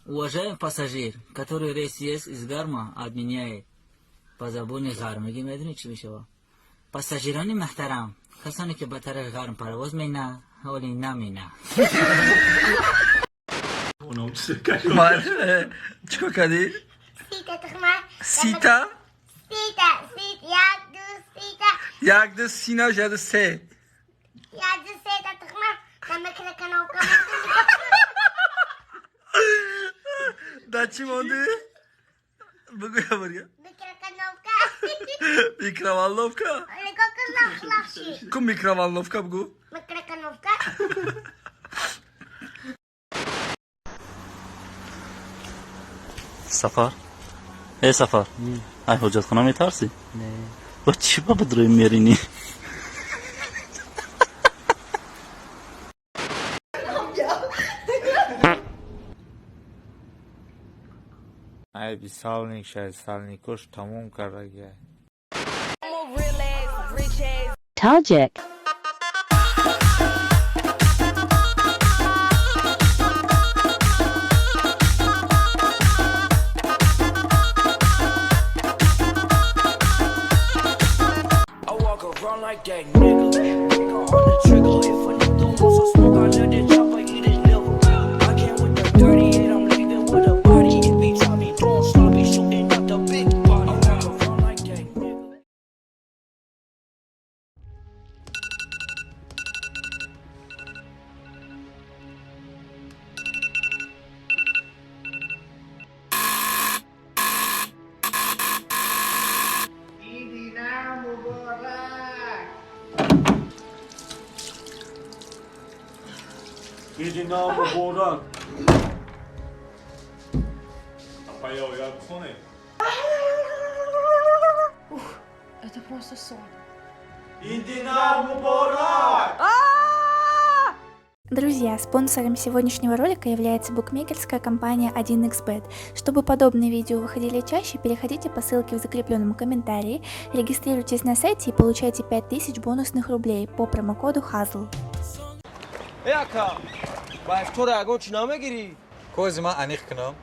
Уважаемый пассажир, который рейс есть из Гарма, отменяет. Ба забони ғармигӣ медонӣ чӣ мешава? Пассажирони муҳтарам, касоне ки ба тарафи ғарм парвоз мена, ҳоли намена. Чикор кардӣ? Сита тухма. Сита. Сита, сит, як, ду, сита. Як, ду, си наш, як, ду, се. Як, ду, сета тухма. На микрокановка. Да, чӣ мондӣ? Бугӯ я. Микрокановка. Микроволновка. Ку микроволновка бугӯ. Микрокановка. Сафар, э, Сафар, ай ҳоҷатхона метарсӣ? Ба чӣ ба бидрои меринӣ? Айби сальник шай, сальникош тамом кардагиай. Tajik. I walk around like that nigga. Finger on the trigger. If a nigga wants some smoke, I let it chopper eat his liver. I came with the 38, I'm leaving with a body. If he try me doing sloppy, shooting up the big body. I walk around like that nigga. Иди муборак. Апая, ояд бихоне. Это просто сон. Иди муборак. Друзья, спонсором сегодняшнего ролика является букмекерская компания 1xBet. Чтобы подобные видео выходили чаще, переходите по ссылке в закрепленном комментарии, регистрируйтесь на сайте и получайте 5000 бонусных рублей по промокоду HAZL. Э, ака, ба ифтора ягон чӣ намегирӣ? Кози ман аниқ кунам.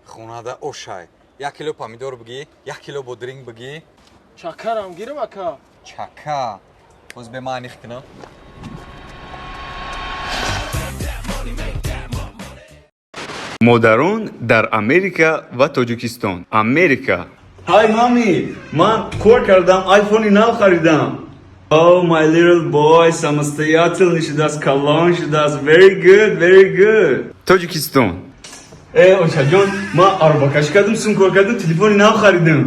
Хонада ошай, як кило помидор бигӣ, як кило бодринг бигӣ. Чакарам гирим, ака? Чака боз бе ман аниқ кунам. Модарон дар Америка ва Тоҷикистон. Америка. Hi, mommy, ман кор кардам, айфони нав харидам. Oh, my little boy самостоятельный шудааст, калон шудааст. Very good, very good. Тоҷикистон. Э, очаҷон, ман арбакашӣ кардам, сум кор кардам, телефони нав харидам.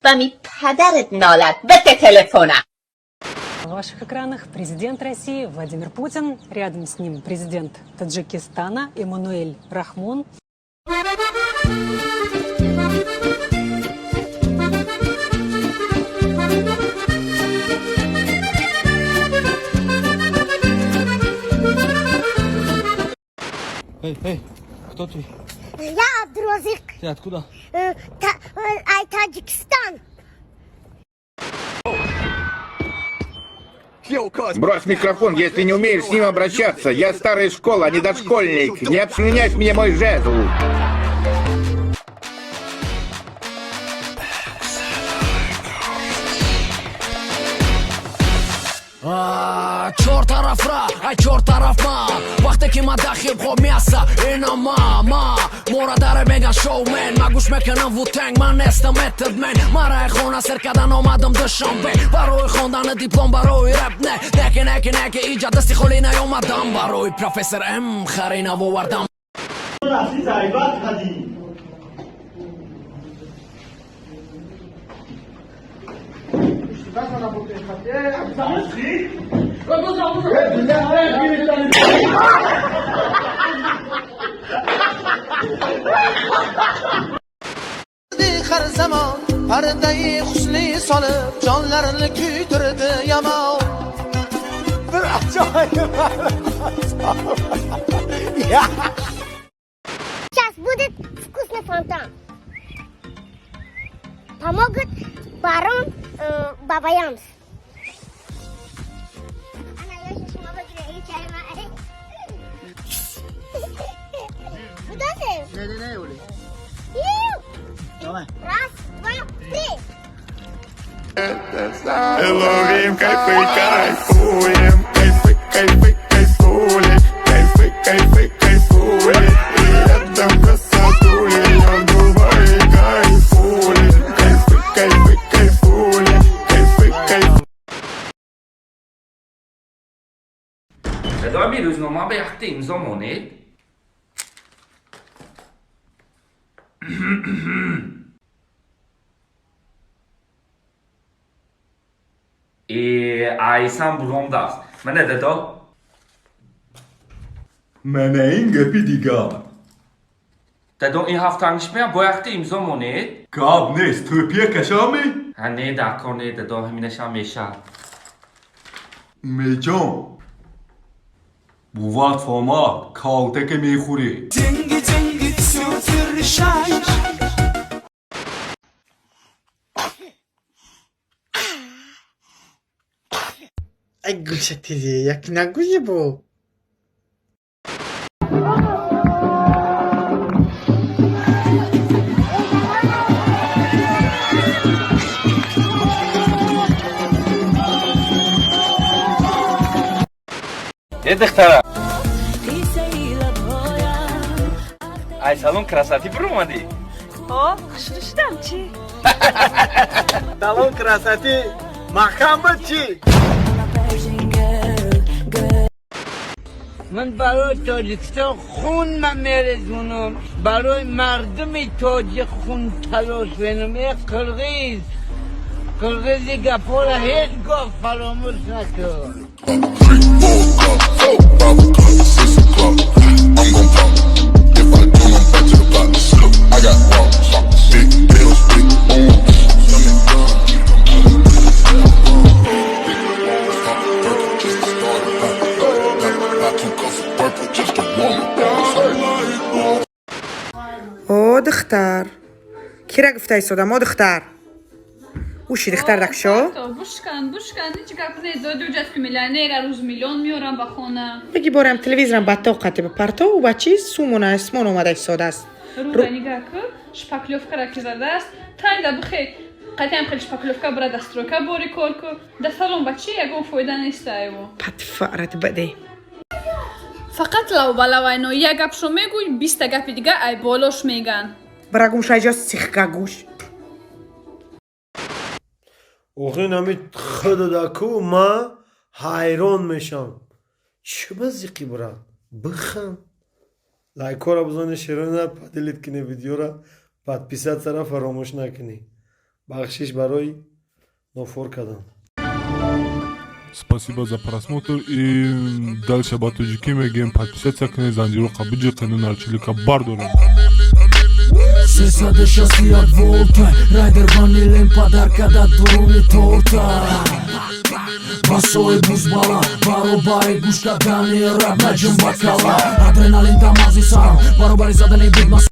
Бами падарат налат, бите телефона. В ваших экранах президент России Владимир Путин. Рядом с ним президент Таджикистана Эммануэль Рахмон. Эй, эй, кто ты? Я Абдурозик. Ты откуда? Ай Таджикистан. Брось микрофон, если не умеешь с ним обращаться. Я старая школа, а не дошкольник. Не обслюнявь мне мой жезл. Чор тарафра, ай чор тараф ма. Вақте ки ма дар хип-хоп меаса, ина ма. Мора даре меган шоумен, ма гӯш мекунам Wu-Tang, ман нестам Method Man. Мара ай хона сер кардан омадам Душанбе. Барои хондани диплом, барои рэп не. Неки, неки, неки, иҷа дасти холӣ наёмадам. Барои профессор М хари навовардам. Рафти, зайбат кардӣ. Хар замон. Pardai husni solib, jonlarini kuydirdi yamon. Bir ajoyib. Сейчас будет вкусный фонтан. Помогут барон Бабаямс. Ана, я сейчас могу чай. Куда ты? Не, не, не, Оли. Давай. Раз, два, три. Ловим кайфы, кайфуем, кайфы, кайфы, кайфули, кайфы, кайфы, кайфули. Летом красотули, я в Дубае кайфули, кайфы, кайфы, кайфули, кайфы, кайфы. Дадо, ми рӯзнома ба якта имзо монед. Э, айсан буромдааст. Мана, дадо. Мана ин гапи дигар. Дадо, ин ҳафтангишмеам бо якта имзо монед. Гап нест, тӯпия кашами? Ҳа, не, дар кор не, дадо, ҳаминашам мешавад. Умедҷон, бувад фома, калтаке мехӯрӣ. Деньги, деньги, все ты решаешь. Ай, гӯша тизи, як нагӯзи бо. Э, духтара, ай салон красоты биромадӣ? О, хушрӯ шудам, чӣ? Салон красоты маҳкам буд, чӣ? Ман барои Тоҷикистон хун ман мерезонам, барои мардуми тоҷик хун талош менам. Э, қирғиз, қирғизи гапҳоро ҳеҷ гоҳ фаромӯш накун. О, духтар, кира гуфта истодам, о, духтар, уши духтар дакшо. Бушкан, бушкан, ҳеҷ гап не, доди уҷат ки миллионера рӯз миллион меорам ба хона. Беги борам телевизорам ба тоқати ба партов ба чиз сумона эсмон омада истодааст. Рӯза нигаҳ ку, шпаклёвкара ки задааст, тайда бихе, қатъиам хеле шпаклёвка бира дастройка бори кор ку, да салон ба чи ягон фоида неста эво. Патфарат баде. Фақат лавбалавайно, як гапшо мегӯй, 20-та гапи дига ай болош меган. Бира гумшайҷо, сихгагӯш. Охин ҳами худадаку ма ҳайрон мешам. Чӣ ба зиқӣ, брат? Бихан. Лайкора бизони, шерона поделить кунӣ видеора, подписаться фаромӯш накунӣ. Бахшиш барои нофор кардан. Спасибо за просмотр и дальше ба тоҷикӣ мегӯем: подписаться кунед, занҷироқа биҷиқену нарчилика бардорем. 361 волта райдер ванилен падарка да дуруни торта. Басои бузбала баробари гӯш кардани раб наҷим бакала. Адреналин да мағзи сарам баробари задани бигма.